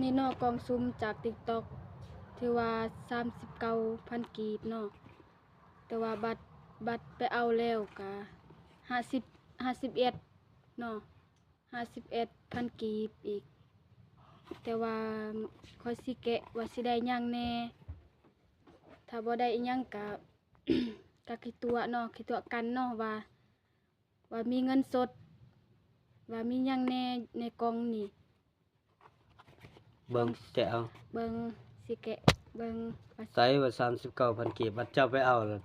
ນີ້ເນາະ ກ່ອງສຸ່ມຈາກ TikTok ຖືວ່າສາມສິບເກົ້າພັນກີບເນາະ ແຕ່ວ່າບັດ ບັດໄປເອົາແລ້ວກະຫ້າສິບ ຫ້າສິບເອັດເນາະ ຫ້າສິບເອັດພັນກີບອີກ ແຕ່ວ່າຂ້ອຍຊິແກະວ່າຊິໄດ້ຫຍັງແດ່ ຖ້າບໍ່ໄດ້ອີ່ຫຍັງກະ ກະຂີ້ຕົວະເນາະ ຂີ້ຕົວະກັນເນາະ ວ່າ ວ່າມີເງິນສົດ ວ່າມີຫຍັງແດ່ໃນກ່ອງນີ້ ເບິ່ງ ແກະເອົາ ເບິ່ງ ຊິແກະເບິ່ງວ່າ ໃສວ່າສາມສິບເກົ້າພັນກີບ ບັດເຈົ້າໄປເອົາລະ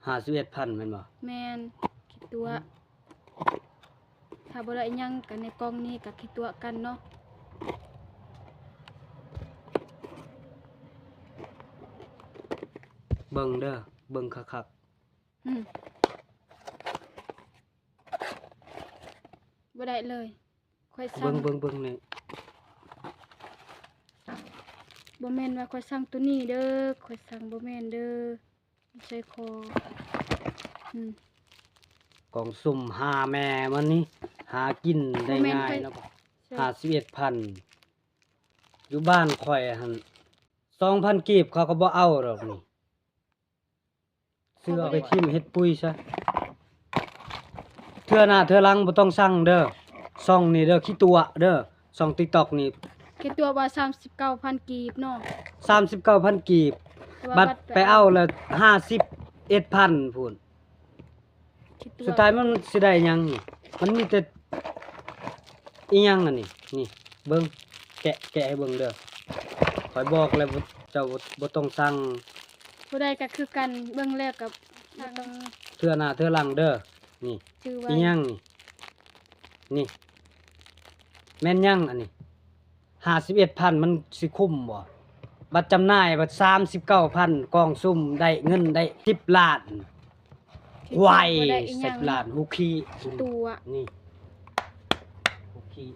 ຫ້າສິບເອັດພັນແມ່ນບໍ່? ແມ່ນ ຂີ້ຕົວະ ຖ້າບໍ່ໄດ້ອີ່ຫຍັງກະໃນກ່ອງນີ້ກະຂີ້ຕົວະກັນເນາະ ເບິ່ງເດີ ເບິ່ງຄັກໆ ອືມ ບໍ່ໄດ້ເລີຍ ຂ້ອຍສັ່ງ ເບິ່ງ ເບິ່ງ ເບິ່ງນີ້ ບໍ່ແມ່ນວ່າຂ້ອຍສັ່ງໂຕນີ້ເດີ ຂ້ອຍສັ່ງ ບໍ່ແມ່ນເດີ ໃສ່ຄໍ ອືມ ກ່ອງສຸ່ມຫາແມ່ມັນນີ້ ຫາກິນໄດ້ງ່າຍເນາະ ຫ້າສິບເອັດພັນ ຢູ່ບ້ານຂ້ອຍຫັ້ນ ສອງພັນກີບເຂົາກໍບໍ່ເອົາດອກນີ້ ຊື້ເອົາໄປຖິ້ມເຮັດປຸຍຊະ ເທື່ອໜ້າເທື່ອຫຼັງບໍ່ຕ້ອງສັ່ງເດີ ຊ່ອງນີ້ເດີ ຂີ້ຕົວະເດີ ຊ່ອງ TikTok ນີ້ ຄິດຕົວະວ່າສາມສິບເກົ້າພັນກີບເນາະ ສາມສິບເກົ້າພັນກີບ ແຕ່ວ່າບັດ ບັດໄປ ໄປເອົາລະຫ້າສິບເອັດພັນພຸ້ນ ຄິດຕົວະ ສຸດທ້າຍມັນຊິໄດ້ຫຍັງນີ້ ມັນມີແຕ່ ອີ່ຫຍັງອັນນີ້ ນີ້ ເບິ່ງ ແກະ ແກະໃຫ້ເບິ່ງເດີ ຂ້ອຍບອກແລ້ວ ເຈົ້າບໍ່ ບໍ່ຕ້ອງສັ່ງ ຜູ້ໃດກໍຄືກັນ ເບິ່ງແລ້ວກໍບໍ່ຕ້ອງ ເທື່ອໜ້າເທື່ອຫຼັງເດີ ນີ້ ອີ່ຫຍັງນີ້ ນີ້ ແມ່ນຫຍັງອັນນີ້ ຫ້າສິບເອັດພັນ ມັນຊິຄຸ້ມບໍ່? ບັດຈຳໜ່າຍ ບັດສາມສິບເກົ້າພັນ ກ່ອງສຸ່ມໄດ້ເງິນໄດ້ສິບລ້ານ ຄວາຍ ສິບລ້ານ ຫຸຂີ້ ຕົວະ ນີ້ ຫຸຂີ້